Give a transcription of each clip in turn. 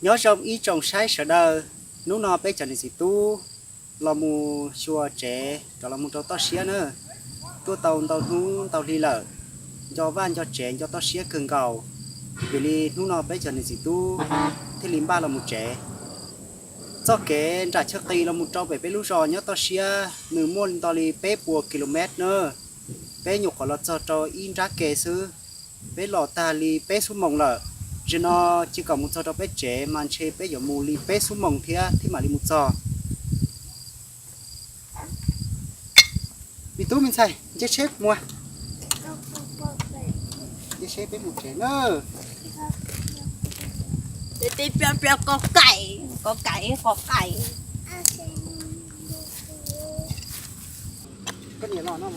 Nyob zoo ib tsoom saib sawv daws, hnub no peb cov niam txiv tub los mus xyuas tsev rov los mus rau toj siab na. Tuaj tau ntau hnub ntau hli lawm, nco vaj nco tsev nco toj siab kawg nkaus. Vim li hnub no peb cov niam txiv tub thiaj li npaj los mus tsev. Txoj kev nram chaw qis los mus rau pem peb lub zos nyob toj siab nws muaj nto li peb puas kilomev na. Peb nyuam qhuav los txog rau ib nrab ke xwb. Peb los tag li peb xuab moos lawm. Zaum no cia kom mus txog rau peb tsev mas ntshe peb yuav mus li peb xuab moos thiab thiaj mam li mus txog. Me tub me ntxhais, nce tsheb mus. Nce tsheb peb mus tsev na. Koj kaim, koj kaim, koj kaim. Koj niam los no.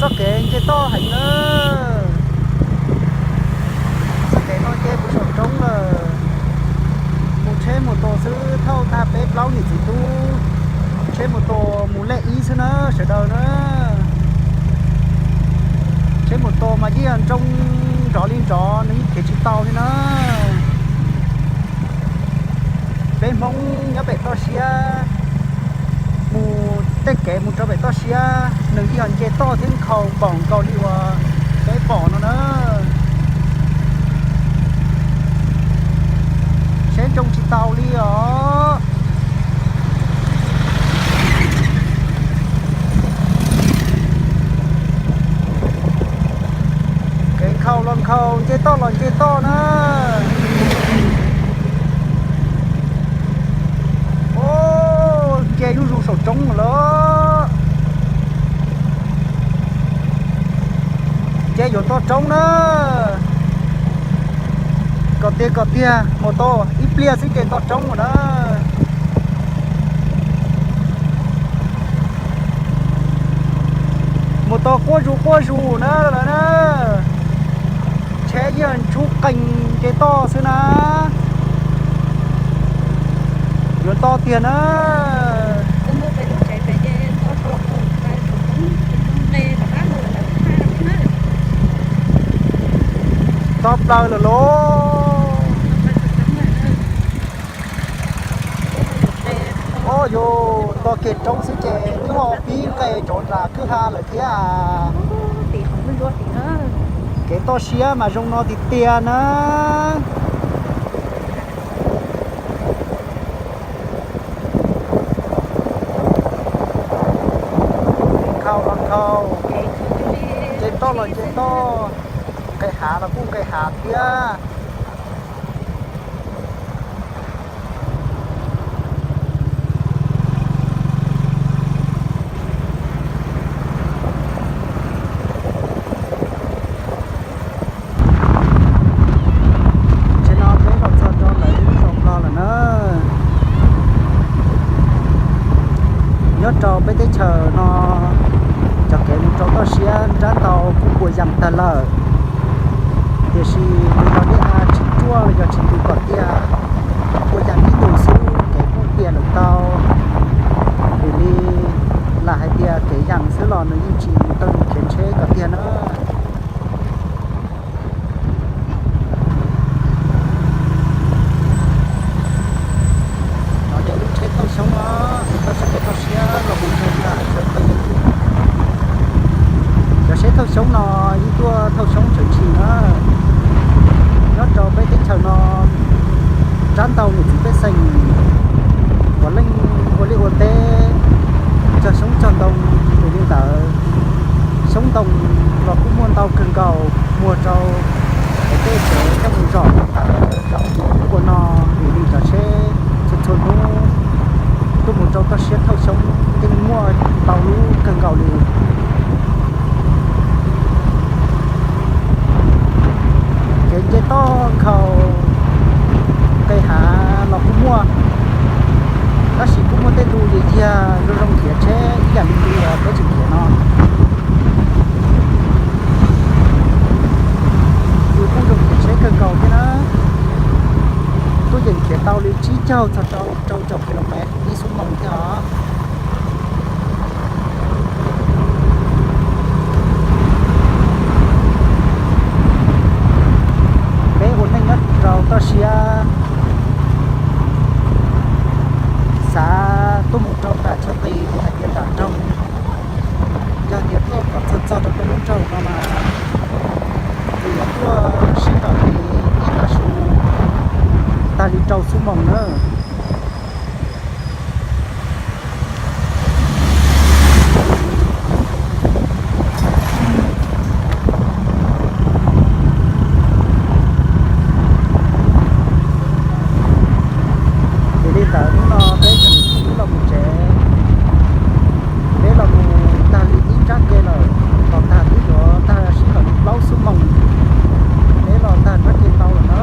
Txoj kev nce toj heev na. Txoj kev no nce mus saum roob lawm. Mus tsheb mus tua xwb thauj tag peb plaub niam txiv tub. Tsheb mus tua mus lej ib xwb na sawv daws na. Tsheb mus tua mas yeej yog nroo nrov li nrov, nws yeej khiav tsis tau li na. Peb Hmoob nyob pem toj siab, mus tej kev mus rau pem toj siab nws yeej yog nce toj thiab nkhaus npaum nkaus li uas peb pom no na. Seb nroo tsis tau li os. Kev nkhaus los nkhaus, nce toj los nce toj na. Nce zuj zus saum roob lawm. Nce yuav toj roob na. Kom tiag kom tiag, mus tau ib pliag xwb ces toj roob lawm na. Mus tau quaj zus quaj zus na lawm na. Tsheb yeej ntshub qees nce toj xwb na. Yuav toj tiag na. Toj plaws lawm lauj. Ob, yus tos kiag roob xwb ces twb ho pib nqes rov nram kwj ha lawm thiab. Kev toj siab mas zoo no tiag tiag na. Nkhaus los nkhaus, nce toj los nce toj, nqes hav los kuj nqes hav thiab. Tam sim no peb los txog rau lawv lub zos Nplog lawm na. Nyob rau peb teb chaws no, cov kev mus rau toj siab nrab ntau kuj puas yas tag lawm, tiam sis nws yog dej av tsis ruaj los yog tsis ntu kom tiag, puas yas tib ntus xwb kev kuj tiag lawm tau. Vim li lam hais tias kev yas xwb los nws yeej tsis tau mus khiav tsheb kom tiag na. Cov tsheb thauj xyoob no, tau sab kev toj siab los mus txog nram sawv daws. Cov tsheb thauj xyoob no yeej tuaj thauj xyoob tshwm sim na. Nyob rau peb teb chaws no, nrab ntau niam txiv pej xeem puav leej ua liaj ua teb cog xyoob cog ntoo. Vim li ntawd, xyoob ntoo los kuj muaj ntau kawg nkaus muag rau tej tsev coj mus zom ua no. Vim li cov tsheb txhua txhua hnub tuaj mus rau toj siab Xyoo yeej muaj ntau lub kawg nkaus li. Kev nce toj nkhaus nqes hav los kuj muaj, tab sis kuj muaj tej ntu li tiag zoo zoo khiav tsheb ib yam li ntu peb tseem khiav no. Yus kuj zoo khiav tsheb kawg nkaus thiab na. Tuaj yeem khiav tau li tsib caug txog rau caum kilomev ib xuab moos thiab os. Peb ua neej nyob rau toj siab, xav tuaj mus rau nram chaw qis hais tias nram nroog. Yog tias tuaj kom txog txog rau peb lub nroog no mas, nws yuav tuaj sib tom li ib tav su tag li rau xuab moos na. Ces li ntawd hnub no peb tseem sib los mus tsev. Peb los mus tag li ib nrab ke lawm, tos tag twb yuav tag sib haum li plaub xuab moos, peb los tag nrab ke ntau lawm na.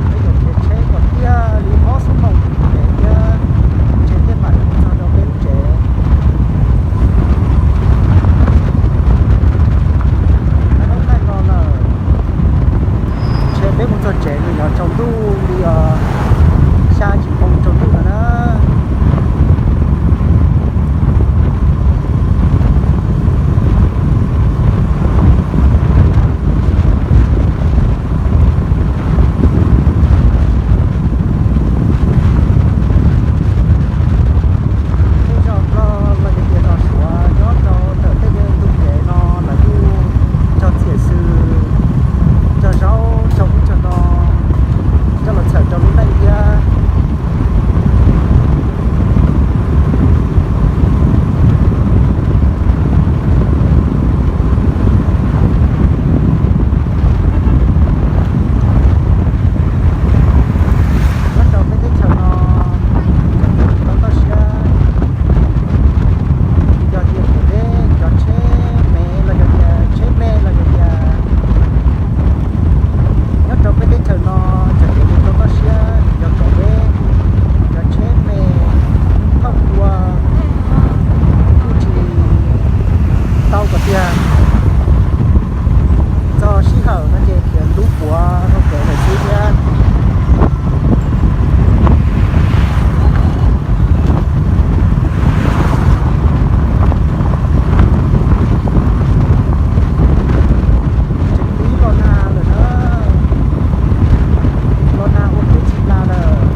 Peb yuav khiav tsheb kom tiag li ob xuab moos ces thiab, ntshe thiaj mam li txog rau peb lub tsev. Lub neej no lawm, ntshe peb mus txog tsev nws yuav tsaus ntuj li os, xya yim moo tsaus ntuj no na. Tej zos Nplog los yog tias zos Suav nyob rau ntawm tej ntug kev no lawv kuj cog txhiam xws, cog zaub cog ub cog no coj los txhawm rau lub neej thiab. Nyob rau peb teb chaws no, tau toj siab, yog tias kev deb cov tsheb me los yog tias tsheb me los yog tias nyob rau peb teb chaws no, txawm tias yus tau toj siab yog kev deb, cov tsheb me thauj tua kuj tsis tau kom tiag. Txog sij hawm no ces khiav ntub puav rau kev lawm xwb thiab. Tseem pib los nag lawm na, los nag ua kev tsis tas lawm.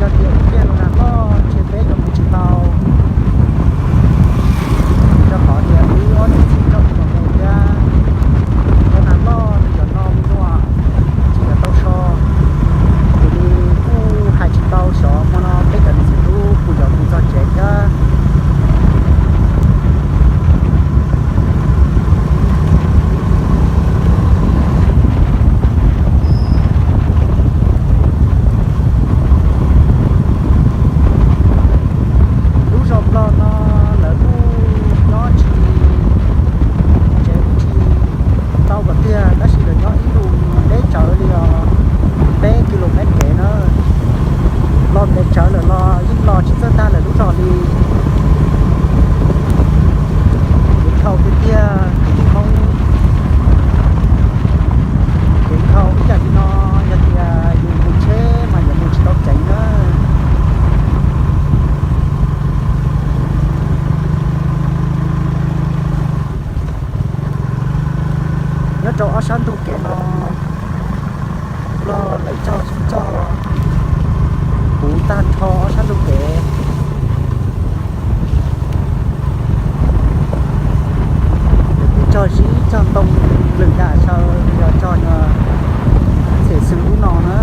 Yog tias ib pliag los nag loj ntshe peb yuav mus tsis tau, rau qhov tias wb ob txiv txiv nrauj mus los mus thiab, los nag loj nws yuav no me nyuam tsis yuav tau so. Ces li kuj hais tsis tau xyov hmo no peb cov niam txiv tub puas yuav mus txog tsev thiab. Lub zos Nplog no lawv kuj nyob tsis, tsev kuj tsis tau kom tiag, tab sis lawv nyob ib lub deb tsawv li os, peb ki lu mev kev na. Los ntev tsawv lawm los yeej los tsis txawj tag lawv lub zos li. Kev nkhaus tiag tiag, kev nkhaus, kev nkhaus ib yam li no, yog tias yus mus tsheb mas yuav mus tsis tau ceev na. Nyob rau ob sab ntug kev no, Nplog lawv cog tsis cog, puv tag nrho ob sab ntug kev. Lawv kuj cog zib cog ntoo lwm yam xyaw, yog cog nyuag txhiam xws ub no na.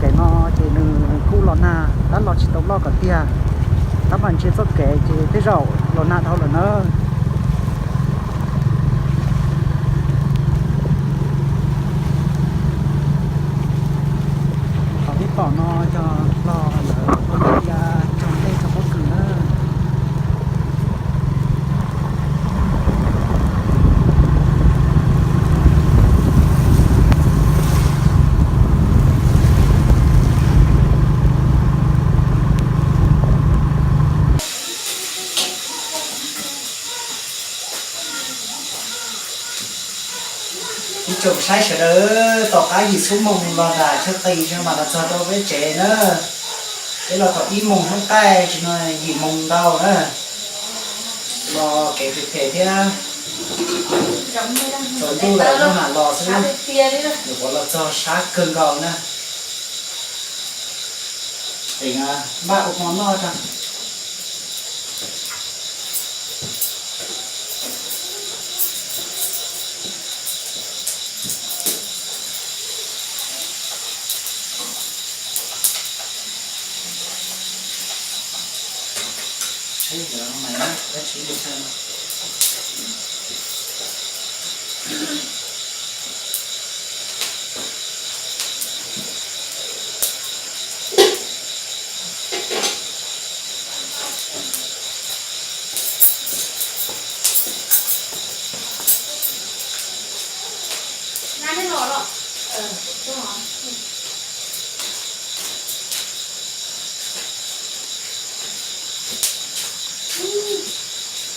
Kev no ces nws kuj los nag, tab los tsis tau loj kom tiag, tab mas ntsia txoj kev ces tej zaum los nag dhau lawm na. Qhov peb pom no yog los lawv ua ib yam tsob ntej tsob pob kws na. Ib tsoom saib sawv daws, tom qab yim xuab moos los nram chaw qis no mas los txog rau peb tsev na. Peb los thaum ib moos hnub qaij tsis no yim moos ntau na. Los kev phem phem thiab tsaus ntuj lawm hnub mam los xwb, nyuam qhuav los txog sab kawg nkaus na. Teem npaj ua hmo noj tso.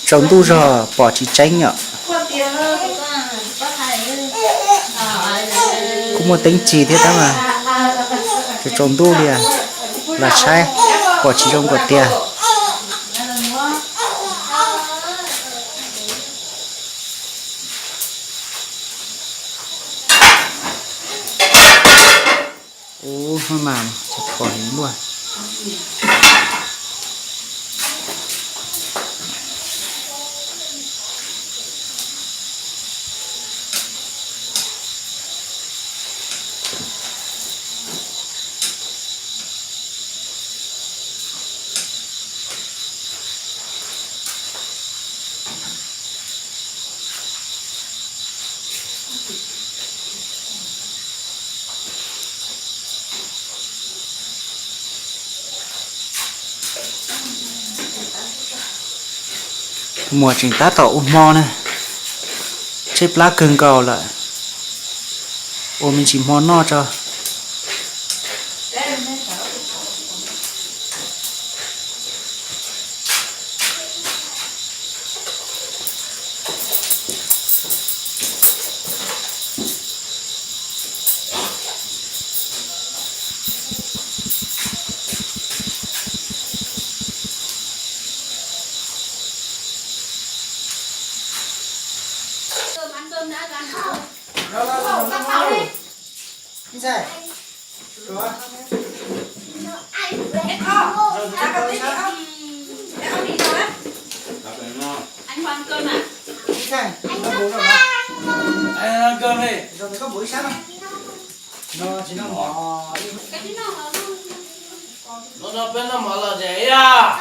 Tsaus ntuj zog pom tsis tseeb yom. Kuj muaj teeb ci thiab tab mas tsaus ntuj li, lam saib pom tsis zoo kom tiag. Ub, mas tsis pom heev luaj. Muam tseem tab tom ua hmo na, tshaib plab kawg nkaus lawm, ua me ntsis hmo noj tso. No peb noj mov los ces ib yam.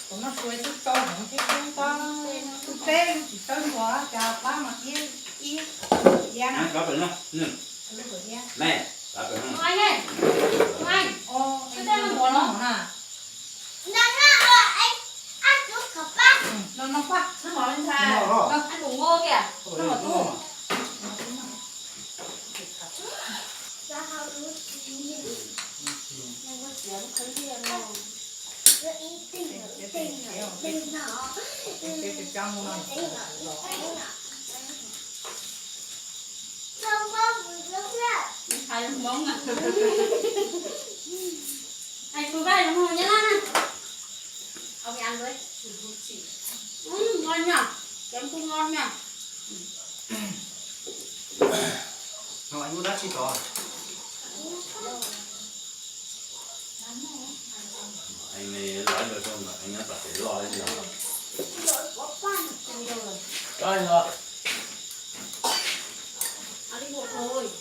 Kuv noj su ib tug rau hmoov thiab tub tau, tub teb tsis tawb ntua cas plab mas tiab ib diab na. Hais lus Hmoob na. Hais lus Vaj lus Hmoob Nyab Laj na. Ngon nyom, chấm kuj ngon nyom. Nws muaj dab tsi tod? Nyob tom kev loj li os.